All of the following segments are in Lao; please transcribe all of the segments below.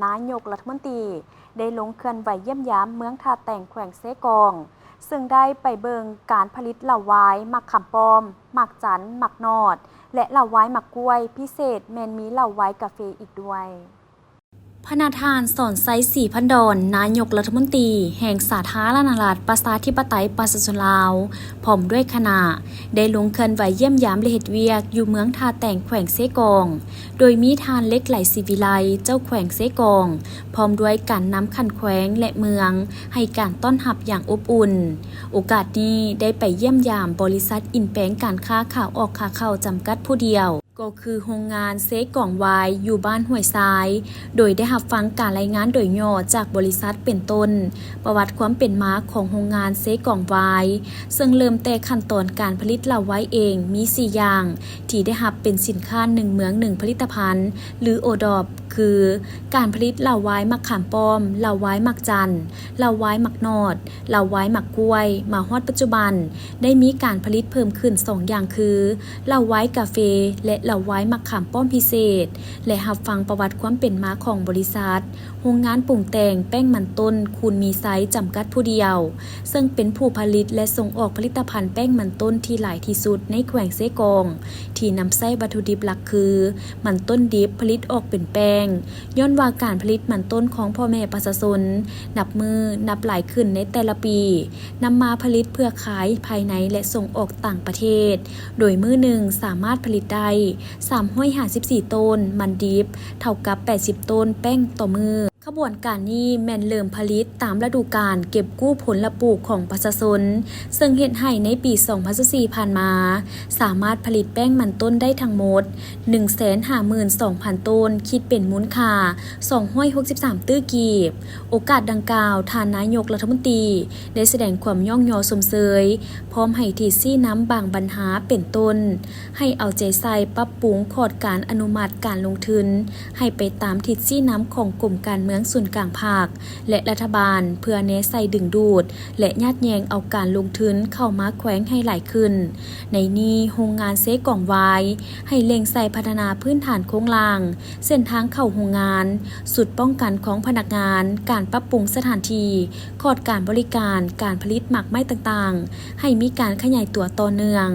ນາຍົກລັດຖະມົນຕີ ໄດ້ລົງເຄື່ອນໄຫວຢ້ຽມຢາມເມືອງທ່າແຕງ ແຂວງເຊກອງ ເຊິ່ງໄດ້ໄປເບິ່ງການຜະລິດເຫຼົ້າວາຍ, ໝາກຂາມປ້ອມ, ໝາກຈັນ, ໝາກນອດ ແລະ ເຫຼົ້າວາຍໝາກກ້ວຍ, ພິເສດແມ່ນມີເຫຼົ້າວາຍກາເຟອີກດ້ວຍ. ພະນະທ່ານ ສອນໄຊ ສີພັນດອນ ນາຍົກລັດຖະມົນຕີແຫ່ງສາທາລະນະລັດ ປະຊາທິປະໄຕ ປະຊາຊົນລາວ ພ້ອມດ້ວຍຄະນະ ໄດ້ລົງເຄື່ອນໄຫວຢ້ຽມຢາມ ແລະ ເຮັດວຽກຢູ່ເມືອງທ່າແຕງ ແຂວງເຊກອງ ໂດຍມີທ່ານ ເລັກໄຫຼ ສີວິໄລ ເຈົ້າແຂວງເຊກອງ ພ້ອມດ້ວຍການນຳຂັ້ນແຂວງ ແລະ ເມືອງ ໃຫ້ການຕ້ອນຮັບຢ່າງອົບອຸ່ນ. ໂອກາດນີ້ໄດ້ໄປຢ້ຽມຢາມບໍລິສັດອິນແປງການຄ້າຂາອອກຂາເຂົ້າຈຳກັດຜູ້ດຽວ ກໍຄືໂຮງງານເຊກອງວາຍ ຢູ່ບ້ານຫ້ວຍຊາຍ, ໂດຍໄດ້ຮັບຟັງການລາຍງານໂດຍຫຍໍ້ຈາກບໍລິສັດ ເປັນຕົ້ນ ປະຫວັດຄວາມເປັນມາຂອງໂຮງງານເຊກອງວາຍ, ເຊິ່ງເລີ່ມແຕ່ຂັ້ນຕອນການຜະລິດເຫຼົ້າວາຍເອງມີສີ່ຢ່າງ ທີ່ໄດ້ຮັບເປັນສິນຄ້າໜຶ່ງເມືອງໜຶ່ງຜະລິດຕະພັນ ຫຼື ໂອດອບ ຄື ການຜະລິດເຫຼົ້າວາຍໝາກຂາມປ້ອມ, ເຫຼົ້າວາຍໝາກຈັນ, ເຫຼົ້າວາຍໝາກນອດ, ເຫຼົ້າວາຍໝາກກ້ວຍ, ມາຮອດປັດຈຸບັນ ໄດ້ມີການຜະລິດເພີ່ມຂຶ້ນສອງຢ່າງຄື ເຫຼົ້າວາຍກາເຟ ແລະ ເຫຼົ້າວາຍໝາກຂາມປ້ອມພິເສດ ແລະ ຮັບຟັງປະຫວັດຄວາມເປັນມາຂອງບໍລິສັດ ໂຮງງານປຸງແຕ່ງແປ້ງມັນຕົ້ນຄູນມີໄຊ ຈຳກັດຜູ້ດຽວ ເຊິ່ງເປັນຜູ້ຜະລິດ ແລະ ສົ່ງອອກຜະລິດຕະພັນແປ້ງມັນຕົ້ນທີ່ຫຼາຍທີ່ສຸດໃນແຂວງເຊກອງ ທີ່ນຳໃຊ້ວັດຖຸດິບຫຼັກຄື ມັນຕົ້ນດິບຜະລິດອອກເປັນແປ້ງ. ຍ້ອນວ່າການຜະລິດມັນຕົ້ນຂອງພໍ່ແມ່ປະຊາຊົນ ນັບມື້ນັບຫຼາຍຂຶ້ນໃນແຕ່ລະປີ, ນຳມາຜະລິດເພື່ອຂາຍພາຍໃນ ແລະ ສົ່ງອອກຕ່າງປະເທດ, ໂດຍມື້ໜຶ່ງສາມາດຜະລິດໄດ້ສາມຮ້ອຍຫ້າສິບສີ່ໂຕນມັນດິບ, ເທົ່າກັບແປດສິບໂຕນແປ້ງຕໍ່ມື້. ຂະບວນການນີ້ແມ່ນເລີ່ມຜະລິດຕາມລະດູການເກັບກູ້ຜົນລະປູກຂອງປະຊາຊົນ, ເຊິ່ງເຮັດໃຫ້ໃນປີສອງພັນຊາວສີ່ຜ່ານມາ ສາມາດຜະລິດແປ້ງມັນຕົ້ນໄດ້ທັງໝົດໜຶ່ງແສນຫ້າໝື່ນສອງພັນໂຕນ, ຄິດເປັນມູນຄ່າສອງຮ້ອຍຫົກສິບສາມຕື້ກີບ. ໂອກາດດັ່ງກ່າວ, ທ່ານນາຍົກລັດຖະມົນຕີໄດ້ສະແດງຄວາມຍ້ອງຍໍຊົມເຊີຍ, ພ້ອມໃຫ້ທິດຊີ້ນຳບາງບັນຫາເປັນຕົ້ນ, ໃຫ້ເອົາໃຈໃສ່ປັບປຸງຂອດການອະນຸມັດການລົງທຶນ ໃຫ້ໄປຕາມທິດຊີ້ນຳຂອງກົມການເມືອງສູນກາງພັກ ແລະ ລັດຖະບານ ເພື່ອແນໃສ່ດຶງດູດ ແລະ ຍາດແຍ່ງເອົາການລົງທຶນເຂົ້າມາແຂວງໃຫ້ຫຼາຍຂຶ້ນ. ໃນນີ້, ໂຮງງານເຊກອງວາຍ ໃຫ້ເລັ່ງໃສ່ພັດທະນາພື້ນຖານໂຄງລ່າງ, ເສັ້ນທາງເຂົ້າໂຮງງານ, ຊຸດປ້ອງກັນຂອງພະນັກງານ, ການປັບປຸງສະຖານທີ່, ຂອດການບໍລິການ, ການຜະລິດໝາກໄມ້ຕ່າງໆ ໃຫ້ມີການຂະຫຍາຍຕົວຕໍ່ເນື່ອງ,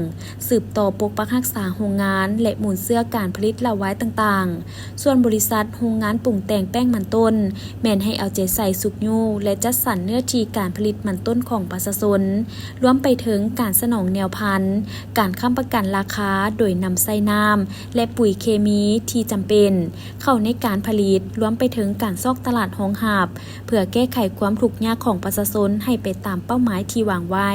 ສືບຕໍ່ປົກປັກຮັກສາໂຮງງານ ແລະ ມູນເຊື້ອການຜະລິດເຫຼົ້າວາຍຕ່າງໆ. ສ່ວນບໍລິສັດໂຮງງານປຸງແຕ່ງແປ້ງມັນຕົ້ນ ແມ່ນໃຫ້ເອົາໃຈໃສ່ຊຸກຍູ້ ແລະ ຈັດສັນເນື້ອທີ່ການຜະລິດມັນຕົ້ນຂອງປະຊາຊົນ, ລວມໄປເຖິງການສະໜອງແນວພັນ, ການຄ້ຳປະກັນລາຄາໂດຍນຳໃຊ້ນ້ຳ ແລະ ປຸ໋ຍເຄມີທີ່ຈຳເປັນເຂົ້າໃນການຜະລິດ, ລວມໄປເຖິງການຊອກຕະຫຼາດຮອງຮັບ ເພື່ອແກ້ໄຂຄວາມທຸກຍາກຂອງປະຊາຊົນໃຫ້ໄປຕາມເປົ້າໝາຍທີ່ວາງໄວ້.